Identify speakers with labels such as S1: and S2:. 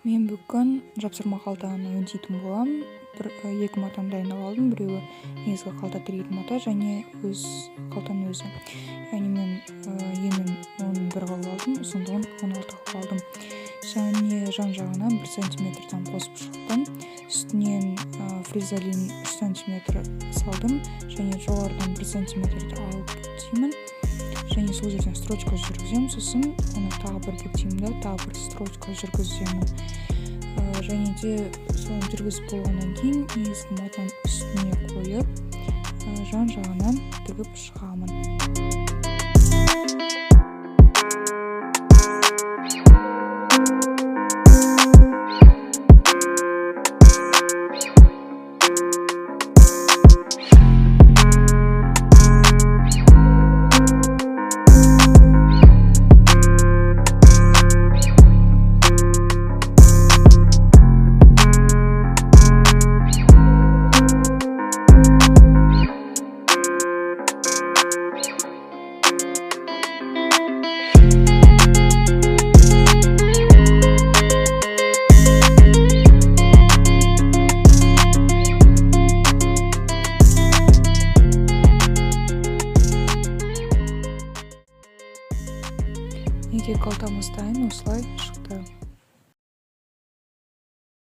S1: Мен бүгін жапсырма қалтаны өңдейтін боламын. Екі матаны дайындап алдым. Біреуі негізгі қалта тігетін мата және өз қалтаның өзі. Яғни мен енін 11 қылып алдым, ұзындығын 16 қылып алдым. Және жан жағынан 1 сантиметрден қосып шықтым. Үстінен фризолин 3 сантиметр салдым және жоғарыдан 1 сантиметрді алып бүктеймін. Және сол жерден строчка жүргіземін, сосын оны тағы бір бүктеймін да, тағы бір строчка жүргіземін. Және де соны жүргізіп болғаннан кейін негізгі матаның үстіне қойып, жан жағынан тігіп шығамын. Неге қалтамыз дайын, осылай шықты.